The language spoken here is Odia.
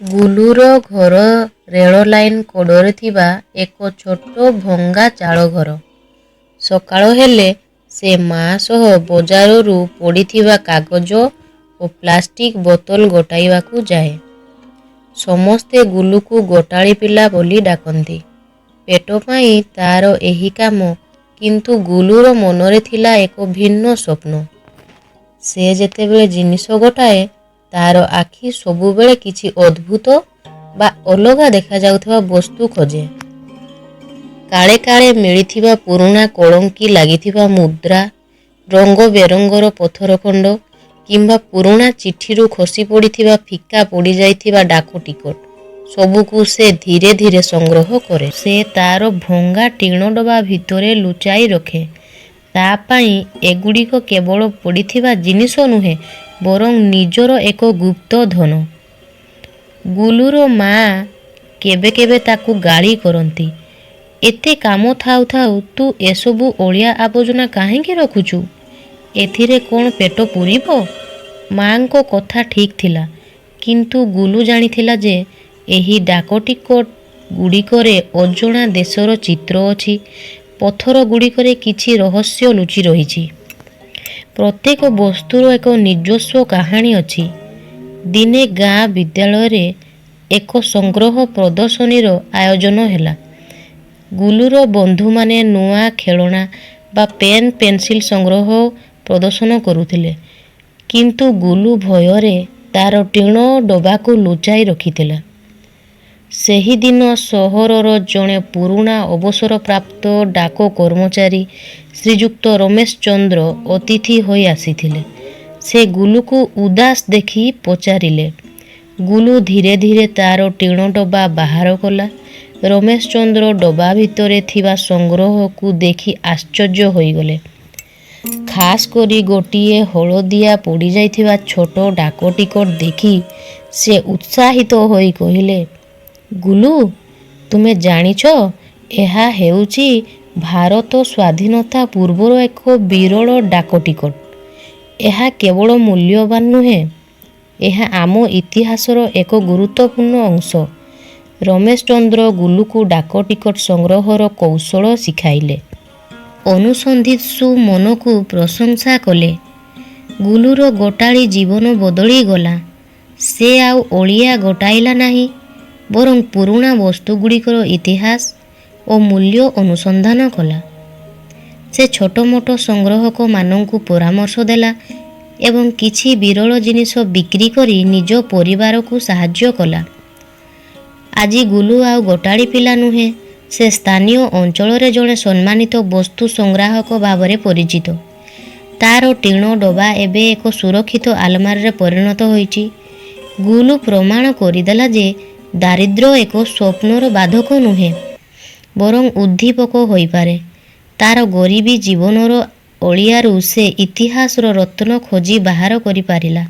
ଗୁଲୁର ଘର ରେଳ ଲାଇନ କଡ଼ରେ ଥିବା ଏକ ଛୋଟ ଭଙ୍ଗା ଚାଳଘର। ସକାଳ ହେଲେ ସେ ମା ସହ ବଜାରରୁ ପଡ଼ିଥିବା କାଗଜ ଓ ପ୍ଲାଷ୍ଟିକ୍ ବୋତଲ ଗୋଟାଇବାକୁ ଯାଏ। ସମସ୍ତେ ଗୁଲୁକୁ ଗୋଟାଳି ପିଲା ବୋଲି ଡାକନ୍ତି। ପେଟ ପାଇଁ ତା'ର ଏହି କାମ, କିନ୍ତୁ ଗୁଲୁର ମନରେ ଥିଲା ଏକ ଭିନ୍ନ ସ୍ୱପ୍ନ। ସେ ଯେତେବେଳେ ଜିନିଷ ଗୋଟାଏ, ତା'ର ଆଖି ସବୁବେଳେ କିଛି ଅଦ୍ଭୁତ ବା ଅଲଗା ଦେଖାଯାଉଥିବା ବସ୍ତୁ ଖୋଜେ। କାଳେ କାଳେ ମିଳିଥିବା ପୁରୁଣା କଳଙ୍କି ଲାଗିଥିବା ମୁଦ୍ରା, ରଙ୍ଗ ବେରଙ୍ଗର ପଥର ଖଣ୍ଡ କିମ୍ବା ପୁରୁଣା ଚିଠିରୁ ଖସି ପଡ଼ିଥିବା ଫିକା ପଡ଼ିଯାଇଥିବା ଡାକ ଟିକଟ ସବୁକୁ ସେ ଧୀରେ ଧୀରେ ସଂଗ୍ରହ କରେ। ସେ ତା'ର ଭଙ୍ଗା ଟିଣ ଡବା ଭିତରେ ଲୁଚାଇ ରଖେ। ତା' ପାଇଁ ଏଗୁଡ଼ିକ କେବଳ ପଡ଼ିଥିବା ଜିନିଷ ନୁହେଁ, ବରଂ ନିଜର ଏକ ଗୁପ୍ତ ଧନ। ଗୁଲୁର ମା' କେବେ କେବେ ତାକୁ ଗାଳି କରନ୍ତି, "ଏତେ କାମ ଥାଉ ଥାଉ ତୁ ଏସବୁ ଅଳିଆ ଆବର୍ଜନା କାହିଁକି ରଖୁଛୁ? ଏଥିରେ କ'ଣ ପେଟ ପୂରିବ?" ମା'ଙ୍କ କଥା ଠିକ୍ ଥିଲା, କିନ୍ତୁ ଗୁଲୁ ଜାଣିଥିଲା ଯେ ଏହି ଡାକଟିକଟ ଗୁଡ଼ିକରେ ଅଜଣା ଦେଶର ଚିତ୍ର ଅଛି, ପଥରଗୁଡ଼ିକରେ କିଛି ରହସ୍ୟ ଲୁଚି ରହିଛି। ପ୍ରତ୍ୟେକ ବସ୍ତୁର ଏକ ନିଜସ୍ୱ କାହାଣୀ ଅଛି। ଦିନେ ଗାଁ ବିଦ୍ୟାଳୟରେ ଏକ ସଂଗ୍ରହ ପ୍ରଦର୍ଶନୀର ଆୟୋଜନ ହେଲା। ଗୁଲୁର ବନ୍ଧୁମାନେ ନୂଆ ଖେଳଣା ବା ପେନ୍ ପେନ୍ସିଲ୍ ସଂଗ୍ରହ ପ୍ରଦର୍ଶନ କରୁଥିଲେ, କିନ୍ତୁ ଗୁଲୁ ଭୟରେ ତା'ର ଟିଣ ଡବାକୁ ଲୁଚାଇ ରଖିଥିଲା। ସେହିଦିନ ସହରର ଜଣେ ପୁରୁଣା ଅବସରପ୍ରାପ୍ତ ଡାକ କର୍ମଚାରୀ ଶ୍ରୀଯୁକ୍ତ ରମେଶ ଚନ୍ଦ୍ର ଅତିଥି ହୋଇ ଆସିଥିଲେ। ସେ ଗୁଲୁକୁ ଉଦାସ ଦେଖି ପଚାରିଲେ। ଗୁଲୁ ଧୀରେ ଧୀରେ ତା'ର ଟିଣ ଡବା ବାହାର କଲା। ରମେଶ ଚନ୍ଦ୍ର ଡବା ଭିତରେ ଥିବା ସଂଗ୍ରହକୁ ଦେଖି ଆଶ୍ଚର୍ଯ୍ୟ ହୋଇଗଲେ। ଖାସ୍ କରି ଗୋଟିଏ ହଳଦିଆ ପଡ଼ିଯାଇଥିବା ଛୋଟ ଡାକଟିକଟ ଦେଖି ସେ ଉତ୍ସାହିତ ହୋଇ କହିଲେ, "ଗୁଲୁ, ତୁମେ ଜାଣିଛ, ଏହା ହେଉଛି ଭାରତ ସ୍ୱାଧୀନତା ପୂର୍ବର ଏକ ବିରଳ ଡାକଟିକଟ। ଏହା କେବଳ ମୂଲ୍ୟବାନ ନୁହେଁ, ଏହା ଆମ ଇତିହାସର ଏକ ଗୁରୁତ୍ୱପୂର୍ଣ୍ଣ ଅଂଶ।" ରମେଶ ଚନ୍ଦ୍ର ଗୁଲୁକୁ ଡାକଟିକଟ ସଂଗ୍ରହର କୌଶଳ ଶିଖାଇଲେ। ଅନୁସନ୍ଧିତ୍ସୁ ମନକୁ ପ୍ରଶଂସା କଲେ। ଗୁଲୁର ଗୋଟାଳି ଜୀବନ ବଦଳିଗଲା। ସେ ଆଉ ଅଳିଆ ଗୋଟାଇଲା ନାହିଁ, ବରଂ ପୁରୁଣା ବସ୍ତୁଗୁଡ଼ିକର ଇତିହାସ ଓ ମୂଲ୍ୟ ଅନୁସନ୍ଧାନ କଲା। ସେ ଛୋଟମୋଟ ସଂଗ୍ରାହକମାନଙ୍କୁ ପରାମର୍ଶ ଦେଲା ଏବଂ କିଛି ବିରଳ ଜିନିଷ ବିକ୍ରି କରି ନିଜ ପରିବାରକୁ ସାହାଯ୍ୟ କଲା। ଆଜି ଗୁଲୁ ଆଉ ଗୋଟାଳି ପିଲା ନୁହେଁ। ସେ ସ୍ଥାନୀୟ ଅଞ୍ଚଳରେ ଜଣେ ସମ୍ମାନିତ ବସ୍ତୁ ସଂଗ୍ରାହକ ଭାବରେ ପରିଚିତ। ତା'ର ଟିଣ ଡବା ଏବେ ଏକ ସୁରକ୍ଷିତ ଆଲମାରିରେ ପରିଣତ ହୋଇଛି। ଗୁଲୁ ପ୍ରମାଣ କରିଦେଲା ଯେ ଦାରିଦ୍ର୍ୟ ଏକ ସ୍ୱପ୍ନର ବାଧକ ନୁହେଁ, ବରଂ ଉଦ୍ଦୀପକ ହୋଇପାରେ। ତା'ର ଗରିବୀ ଜୀବନର ଅଳିଆରୁ ସେ ଇତିହାସର ରତ୍ନ ଖୋଜି ବାହାର କରିପାରିଲା।